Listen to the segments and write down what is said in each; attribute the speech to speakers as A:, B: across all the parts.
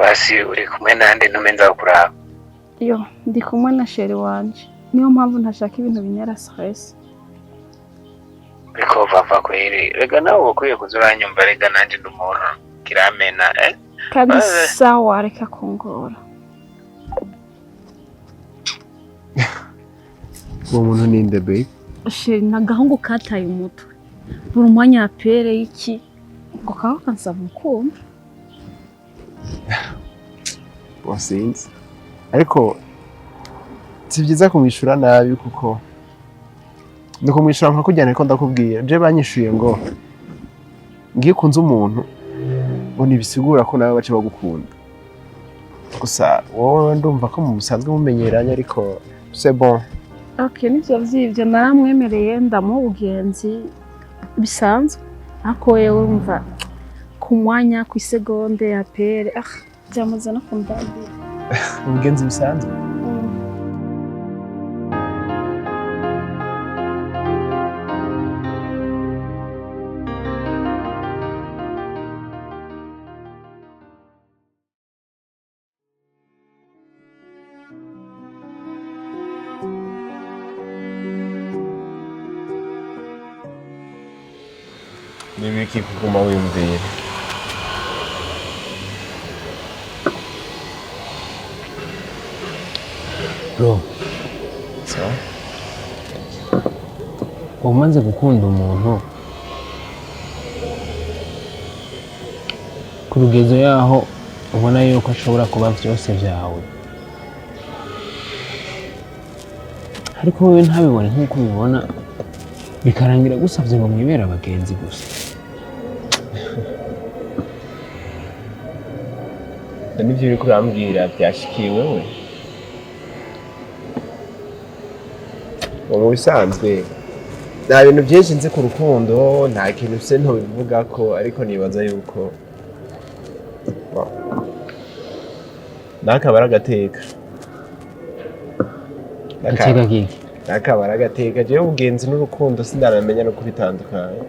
A: Basi uri kumwe nande ntume nza kuraba?
B: Yo, ndi kumwe na chéri wanje. Niyo mpamvu ntashaka ibintu binyera stress.
A: Ariko vava kweri, rega nawe uba ukwiye kuza uranyumva, rega nanje ndi umuntu kiramena, eh?
B: Kabisa, wareka kungora.
C: Uwo muntu ninde, babe?
B: Chéri, ni agahungu kataye umutwe. Buri mwanya apere iki ngo kaba kansaba urukundo.
C: Sinzi, ariko si byiza kumwishyura nabi, kuko ni kumwishyura nka kujyana. Ariko ndakubwira, je banyishuye ngo ngiye kunze umuntu ngo ntibisigura ko nawe bace bagukunda. Gusa wowe ndumva ko mu busanzwe mumenyeranye, ariko c'est bon.
B: Okay, nivyo vyivyo naramwemereye, ndamuha ubugenzi bisanzwe, ariko wewe urumva ku mwanya, ku isegonde apere, ah, byamaze no kundambira.
C: Ubugenzi busanzwe. Nibiki kuguma wiyumvira?
D: Bro,
C: So?
D: umaze gukunda umuntu ku rugezo yaho ubona yuko ashobora kuba vyose vyawe, ariko wowe ntabibone nk'uko ubibona, bikarangira gusavye ngo mwibere abagenzi gusa.
C: Nibyo uriko urambwira byashikiye wewe? Mu bisanzwe nta bintu byinshi nzi ku rukundo, nta kintu se ntobivuga ko, ariko nibaza yuko, bon, nakaba ari agateka.
D: Gateka kiki?
C: Nakaba ari agateka. Jewe ubugenzi n'urukundo sindaramenya no kubitandukanya.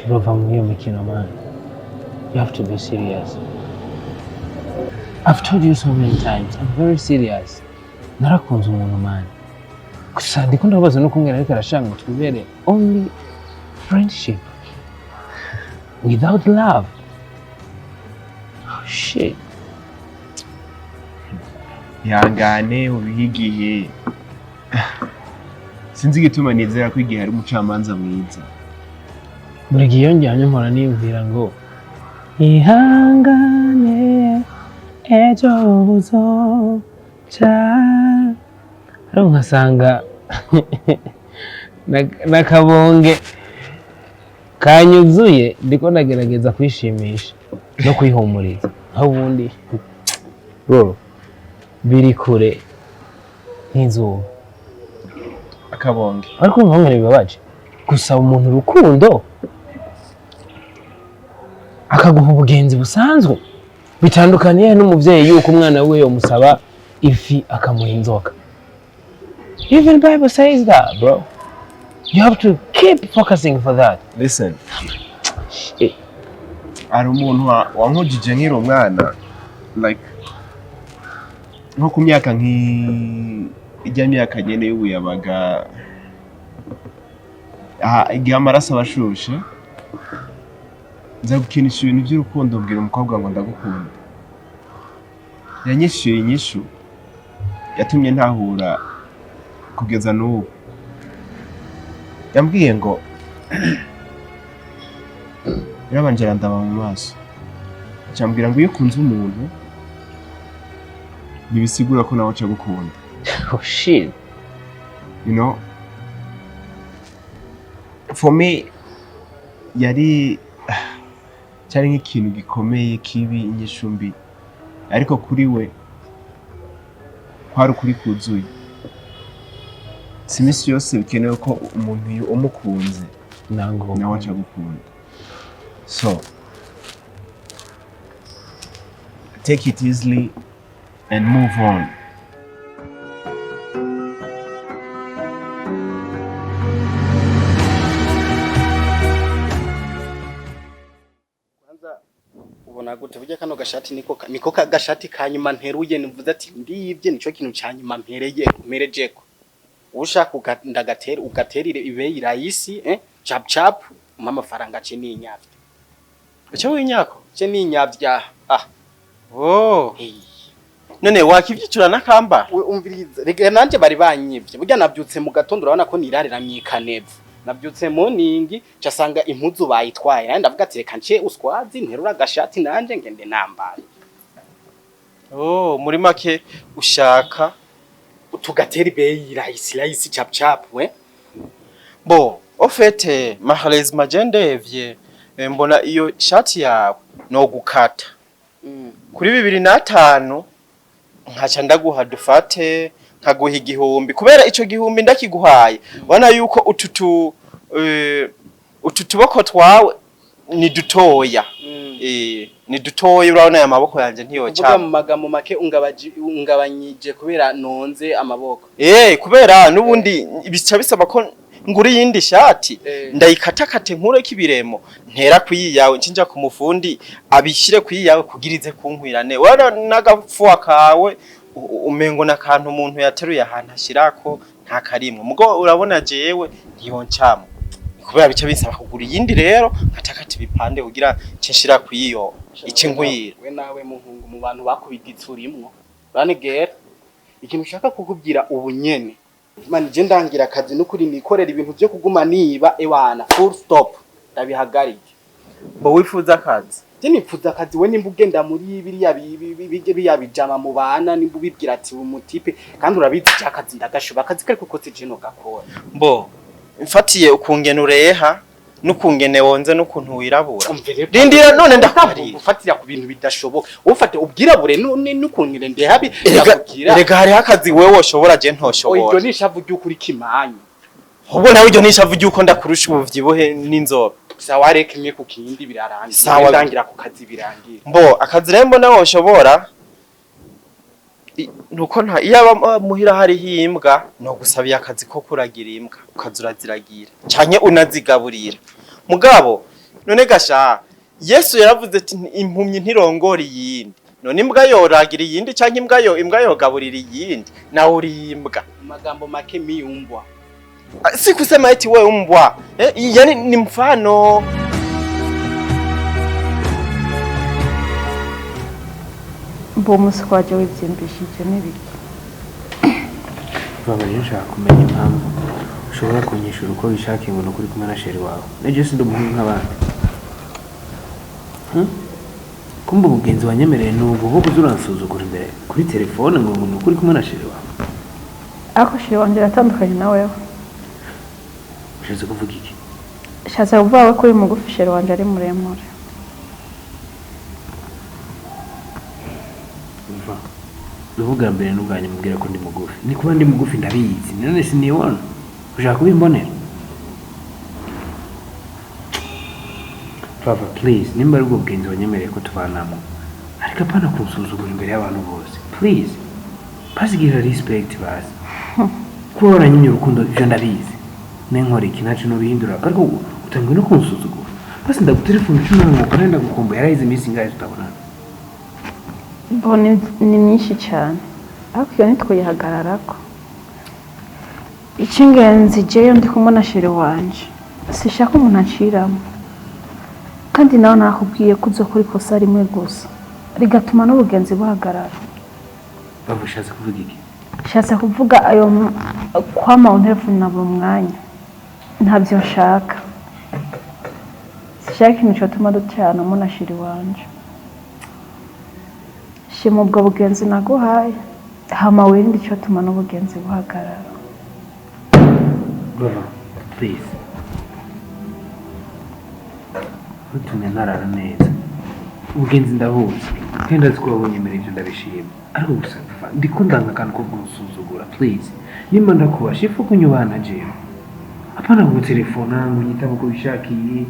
D: Bro, va muri iyo mikino, man. You have to be serious. I've told you so many times, I'm very serious. Narakunze umuntu, man. Gusa ndiko ndabaza no kumwera, ariko arashaka ngo twibere only friendship without love. Oh, shit.
C: Ihangane, ubihe igihe. Sinzi igituma nizera ko igihe ari umucamanza mwiza.
D: Buri gihe iyo ndyamye mpora niyumvira ngo ihangane, ejo buzoca, ariko nkasanga n'akabonge kanyuzuye. Ndiko ndagerageza kwishimisha no kwihumuriza, aho ubundi, bro, biri kure nk'izuba.
C: Akabonge.
D: Ariko urumva ngene bibabaje gusaba umuntu urukundo akaguha ubugenzi busanzwe. Bitandukaniye n'umuvyeyi yuko umwana we yomusaba ifi akamuha inzoka? Even Bible says that, bro. You have to keep focusing for that.
C: Listen.
D: Shit.
C: Hari umuntu wankujije nkiri umwana, like nko ku myaka ijya myaka nyene y'ubuyabaga, aha igihe amaraso aba ashushe, nza gukinisha ibintu by'urukundo, mbwira umukobwa ngo ndagukunda. Yanyishyuye inyishu yatumye ntahura kugeza n'ubu. Yambwiye ngo, yarabanje arandaba mu maso, acambwira ngo iyo ukunze umuntu ntibisigura ko nawe aca agukunda.
D: Oh, shit.
C: For me yari cyari nk'ikintu gikomeye, kibi, inyishu mbi, ariko kuri we kwari ukuri kuzuye. Si iminsi yose bikenewe ko umuntu iyo umukunze
D: nango
C: nawe aca agukunda. So take it easily and move on.
E: Kwanza ubona Gute burya kano gashati niko gashati kanyuma nteruye, nivuze ati ndiyivye, nico kintu ca nyuma mpereye mperejeko. Ushaka ndagatera ugaterire ibeyi rahisi, chap chap, umpa amafaranga ce ninyavya.
F: Uce winyako?
E: Ce ninyavya, ah.
F: Oh.
E: Hey.
F: None wakivyicura nakamba?
E: We umviriza, rega nanje bari banyivye. Burya navyutse mu gatondo, urabona ko nirarira mwikanevu, navyutse morning casanga impuzu bayitwaye, nanje ndavuga ati reka nce uswazi nterura agashati nanje ngende nambaye.
F: Oh, muri make ushaka
E: tugatera ibeyi rahisi rahisi, chap chap, we.
F: Bo, au fait, malheureusement je ndevye, mbona iyo shati yawe no gukata kuri 2005, nkaca ndaguha, dufate nkaguha 1000, kubera ico 1000 ndakiguhaye ubona yuko utu tuboko twawe ni dutoya, ni dutoya, urabona aya maboko yanje
E: Kuvuga
F: ntiyoca.
E: mu magambo make ungabanyije kubera nonze amaboko.
F: Kubera nubundi bica bisaba ko ngura iyindi shati, ndayikatakate nkureko ibiremo ntera kuyi yawe, ncinja ku mufundi abishyire kuyi yawe kugira ize kunkwirane. Urabona n'agafuwa kawe umengo n'akantu umuntu yateruye ahantu ashirako nta karimwe, mugo urabona jewe ntiyoncamo, kubera bica bisaba kugura iyindi, rero nkatakata ibipande kugira nce nshira kuyiyo ice nkwira.
E: We nawe muhungu, mu bantu bakubiditse urimwo uranegera. Ikintu ushaka kukubwira ubu nyene, man, je ndangira akazi n'ukuri nikorera ibintu byo kuguma niba, ewana, full stop, ndabihagarike.
F: Bo wifuza akazi?
E: Je nipfuza akazi. We nimba ugenda muri biriya biriya bijama mu bana, nimba ubibwira ati umutipe, kandi urabizi akazi ndagashuba, akazi kariko kose je no gakora.
F: Mbo mfatiye ukungene ureha n'ukungene wonze n'ukuntu wirabura.
E: Umvire.
F: Rindira none ndakubarira.
E: Ufatira ku bintu bidashoboka, ufate ubwirabure n'ukuntu ndehabi.
F: Erega
E: ndakubwira.
F: Erega hariho akazi wewe woshobora je
E: Oya, iryo
F: ntoshobora.
E: ni ishavu ry'ukuri kimanyu.
F: Ubwo nawe iryo ni ishavu ry'uko ndakurusha ubuvyibuhe n'inzobe.
E: Sawa, reka imwe ku kindi birarangira.
F: Sawa.
E: Ndangira ku kazi birangira.
F: Mbo akazi rero mbona woshobora nuko nta iyo aba muhira hariho imbwa, no gusabiye akazi ko kuragira imbwa, ukaza uraziragira canke unazigaburira. Mugabo none gasha Yesu yaravuze ati impumyi ntirongora iyindi. None imbwa yoragira iyindi canke imbwa yogaburira iyindi? Nawe uri imbwa.
E: Mu magambo make miyumbwa.
F: Ah, si kusema eti wewe mbwa, yani ni mfano.
B: Mba umunsi waje wibyimbishije n'ibiki?
D: Baba rero nshaka kumenya impamvu ushobora kunyishura uko wishakiye ngo ni ukuri kumwe na chéri wawe. Nejo sindi umuhungu nk'abandi. Hmm? Kumva umugenzi wanyemereye ni ubu bwo kuza uransuzugura imbere kuri telefone ngo ni ukuri kumwe na chéri wawe.
B: Ariko chéri wanje aratandukanye na wewe.
D: Ushatse kuvuga iki?
B: Shatse kuvuga we ko uri mugufi, chéri wanje ari muremure.
D: Umva, uvuga mbere n'ubwa nyuma umbwira ko ndi mugufi. Ni kuba ndi mugufi ndabizi. None sinibona. Ushaka kubimbonera? Papa, please, nimba ari ubwo bwenzi wanyemereye ko tubanamo, ariko apana kunsuzugura imbere y'abantu bose. Please. Basi gira respect basi. Kuba waranyimye urukundo ibyo ndabizi. Nenkora iki ntaco nobihindura, ariko utanguye no kunsuzugura. Basi ndagutelefona uca unankuka, nari ndagukumbuye, yaraheze iminsi ingahe tutabonana.
B: Bo ni myinshi cyane, ariko iyo ntitwihagararako. Icy'ingenzi, jewe ndi kumwe na chéri wanje, sishaka umuntu aciramo. Kandi nawe nakubwiye ko uzokora ikosa rimwe gusa rigatuma n'ubugenzi buhagarara.
D: Baba, ushatse kuvuga iki?
B: Nshatse kuvuga ayo kwama unterefona buri mwanya ntabyo nshaka. Sishaka ikintu cyotuma duteranamo na chéri wanje. Shima ubwo bugenzi naguhaye, hama wirinde icyotuma n'ubugenzi buhagarara.
D: Baba, please. Ntutume ntarara neza. Ubugenzi ndabuzi. Kandi ndazi ko wabunyemereye, ibyo ndabishima. Ariko gusa ndiko ndanga akantu ko kunsuzugura, please. Nimba ndakubasha ifu kunyubana jewe. Apana kugutelefona ngo unyitabe uko wishakiye,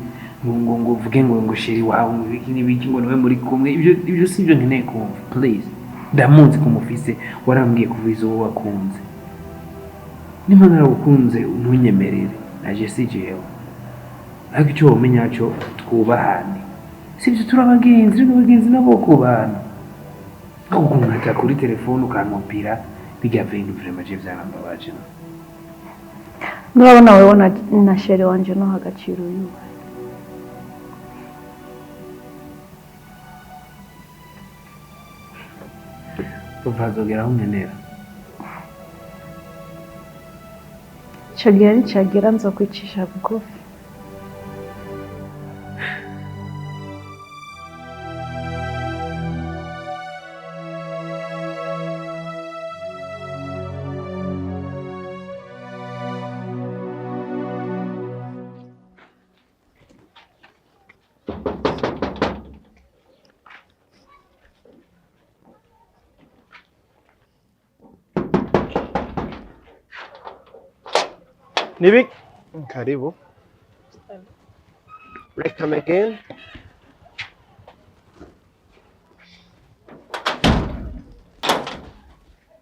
D: ngo uvuge ngo chéri wawe ngo ibiki n'ibiki, ngo niwe muri kumwe. Ibyo si byo nkeneye kumva, please. Ndamuzi ko mufise, warambwiye kuva izo wowe wakunze. Nimba naragukunze ntunyemerere, naje si jewe. Ariko icyo womenya cyo, twubahane. Sivyo, turi abagenzi, rero abagenzi nabo kubana. Ukuntu kuri telefone ukankopira bijya bintu, vraiment je byarambabaje.
B: Nurabona wewe na chéri wanje no agaciro yuwe.
D: Umva, hazogera aho unkenera.
B: Ico gihe nicagera nzokwicisha bugufi.
F: Nibi.
C: Karibu. Welcome again.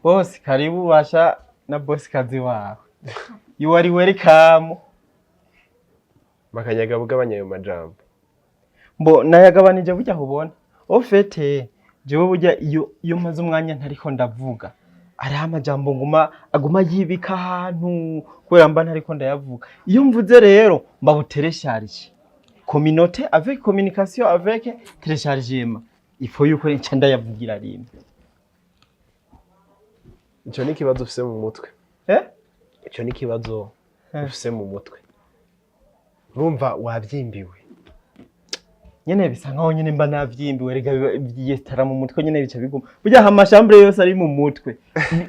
F: Boss, karibu basha na boss kazi wawe. You are welcome.
C: Makanyaga bugabanya ayo majambo.
F: Mbo nayagabanije burya hubona. Au fait, jewe burya iyo maze umwanya ntariko ndavuga, ariho amajambo nguma aguma yibika ahantu kubera mba ntariko ndayavuga. Iyo mvuze rero mba butélécharge. Communauté avec communication avec téléchargement. Il faut yuko nca ndayavugira rimwe.
C: Ico ni ikibazo ufise mu mutwe.
F: Eh?
C: Ico ni ikibazo
F: Eh.
C: ufise mu mutwe. Urumva wavyimbiwe.
F: Nyene bisa nkaho nyene mba navyimbiwe, rega byiyestara mu mutwe nyene, bica biguma. Burya amashambure yose ari mu mutwe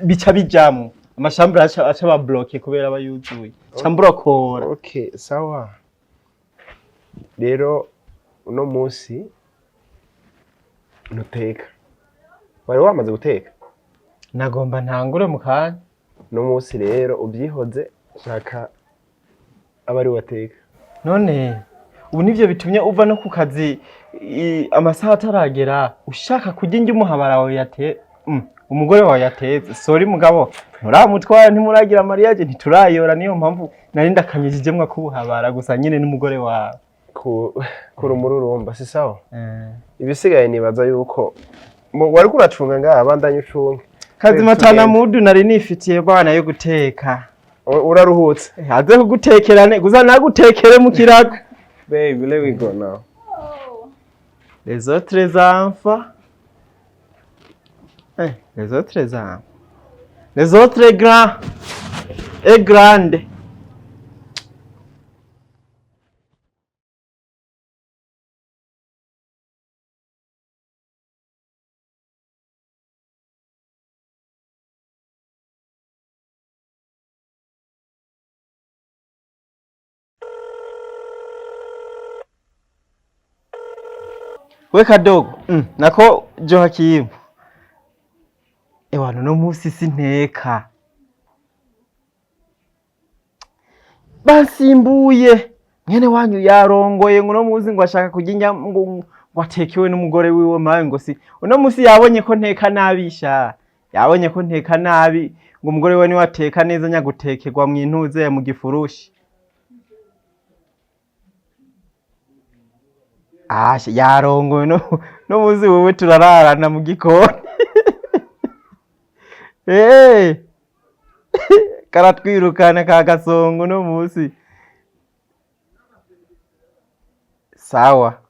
F: bica bijamwo, amashambure aca aba bloqué kubera aba yuzuye, ca mburokora.
C: Okay, sawa. Rero uno munsi ntuteka. Wari wamaze guteka?
F: Nagomba ntangure mu kanya.
C: Uno munsi rero ubyihoze, shaka abe ari wateka.
F: None ubu nivyo bitumye uva no ku kazi amasaha ataragera, ushaka kurya indya umuhabara wawe yate umugore wawe yatetse? Sorry mugabo, nturamutwara, ntimuragira mariage, ntiturayora, niyo mpamvu nari ndakanyijijemwo kubuhabara gusa nyene n'umugore wawe.
C: Ku kuri umururumba si sawa.
F: Eh.
C: Ibisigaye nibaza yuko wariko uracunga ngaha, bandanye ucunge.
F: Kazima.
C: Tugende.
F: Tana mudu nari nifitiye bana yo guteka.
C: Uraruhutse.
F: Aze kugutekerane gusa nagutekere mu kirago.
C: Baby, let we go now.
F: Les autres enfants, eh, les autres enfants, les autres grands et grandes. We kadogo, nako Joakim, ewana no musi sinteka, basimbuye mwene wanyu yarongoye ngo uno musi ngo ashaka kurya inyama ngo atekewe n'umugore wiwe mawe, ngo si uno musi yabonye ko nteka nabi sha, yabonye ko nteka nabi, ngo umugore we niwe ateka neza, nyagutekerwa mw'intuze mu gifurushi. Asha yarongoye, no musi wewe turararana mu gikoni. Eh, karatwirukana ka gasongo no musi. Sawa,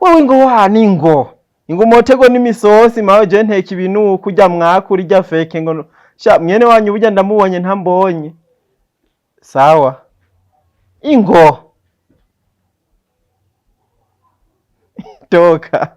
F: wewe ngo wani ngo umotego n'imisosi mawe, je nteka ibintu kurya mwakuri rya feke ngo sha mwene wanyu burya ndamubonye ntambonye. Sawa, ingo toka.